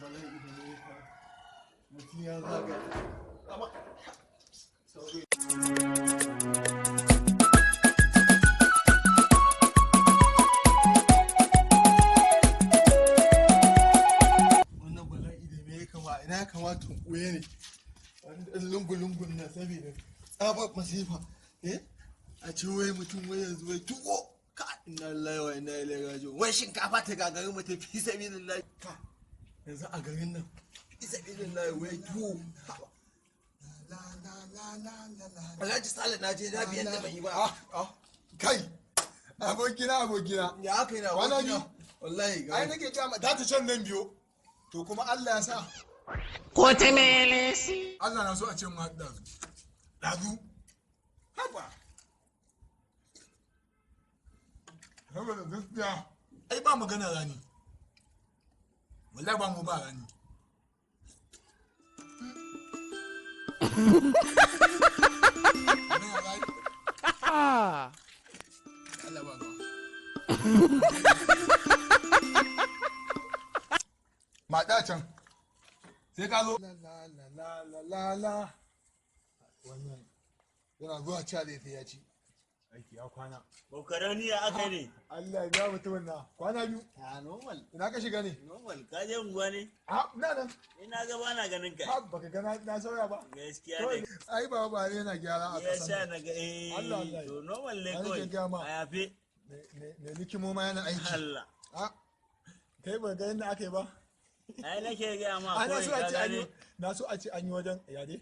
Bala'i da ne fa. Mutum ya zaga. Amma sauri. Wannan bala'i da me ya kama, ina ya kamata in ɓuya ne? Wani ɗan lungu-lungun nan saboda tsabar masifa. Eh? A ce wai mutum wai yanzu wai tuwo. Ka inna lillahi wa inna ilaihi raji'un. Wai shinkafa ta gagari mutum fi sabilillahi. Ka yanzu a garin nan fi sabilillahi wai tuwo. Alhaji Sale, na je na biyan da ban yi ba. Ah, kai, abokina, abokina. Ya aka yi na Kwana abokina? biyu. Wallahi ga Ai nake ce ma ta can nan biyo. To kuma Allah ya sa. Ko ta melesi. Allah na so a ce mu haɗu ɗazu. Ɗazu. Haba. Saboda gaskiya ai ba magana rani. Wallahi ba mu ba rani. Magana rani. Allah ba ruwa. Maɗa can. Sai ka zo. La la la la la la la. Wannan yana zuwa ca zai sai ya ci. Aiki ya kwana. Bokaroni, ya aka ne? Allah ya biya mutumin na. Kwana biyu. A normal. Ina ka shiga ne? Normal, ka je unguwa ne? A na nan. Ina ga bana ganin ka. Ha, baka ga na sauya ba. Gaskiya Kawai ne. ai baba ba yana gyara a Ya kasan sa nan. na ga eh Allah Allah. To normal ne Ai nake kawai. gaya ma. A yafe. Me likimo ma yana aiki. Allah. A kai ba ga yadda aka yi ba. Ai nake gaya ma Ai na kawai so a ka ce an yi gane. na so a ce an yi wajen ya dai.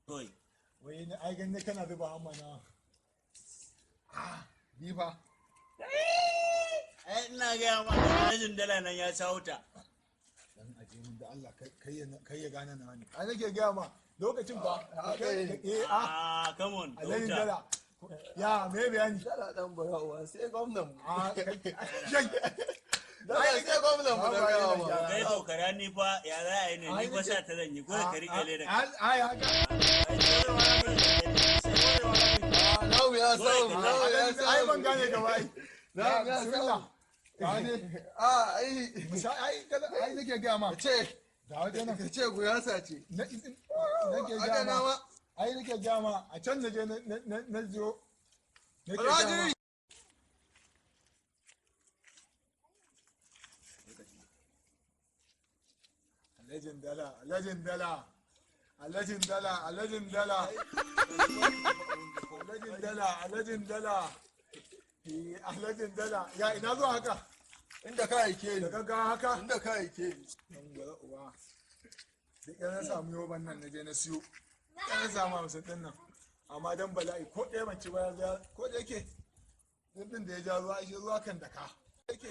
Kawai. Wai ni ai ganin kana zuba hamma na. Ah, ni fa. Ai ina gaya ma ga rajin dala nan ya sawo ta. Dan aje mun da Allah, kai ya gane na ne. Ai nake gaya ma lokacin ba. Haka ne. Eh, ah, Ah, come on. Ka Alhaji huta. Dala. Ya me bayani? Dala dan barawa sai gwamnan mu. Ah, kai. Shai. Dala sai gwamnan mu na gaya ma. Kai bokarani fa ya za a yi ne, ni fa sa ta zan yi kawai, ka rike leda. Ai haka. Namu ya samu, namu ya Ai ban samu. gane ka ba ai. Namu ya Bismillah. samu. Gane. Ah, ai. Misali ai ai nake gaya ma. Ce, Da wajen nan. ka ce gurasa ce. Na nake Haka gaya na ma. ma. Ai nake gaya ma a can na je na zo. Nake gaya ma. Alhaji. Alhajin Dala, Alhajin Dala, Alhajin Dala, Alhajin Dala, Alhajin Dala, Alhajin Dala, eh, Alhajin Dala, ya ina zuwa haka? Inda ka aike Da ni. gaggawa haka? Inda ka aike ni. Dan gwara uwa. Duk yana samu yoban nan na je na siyo. Yana samu 50 ɗin nan. Amma dan bala'i ko ɗaya ban ci ba ya ko da yake. Din da ya ja ruwa, shi ruwa kan daka. Yake.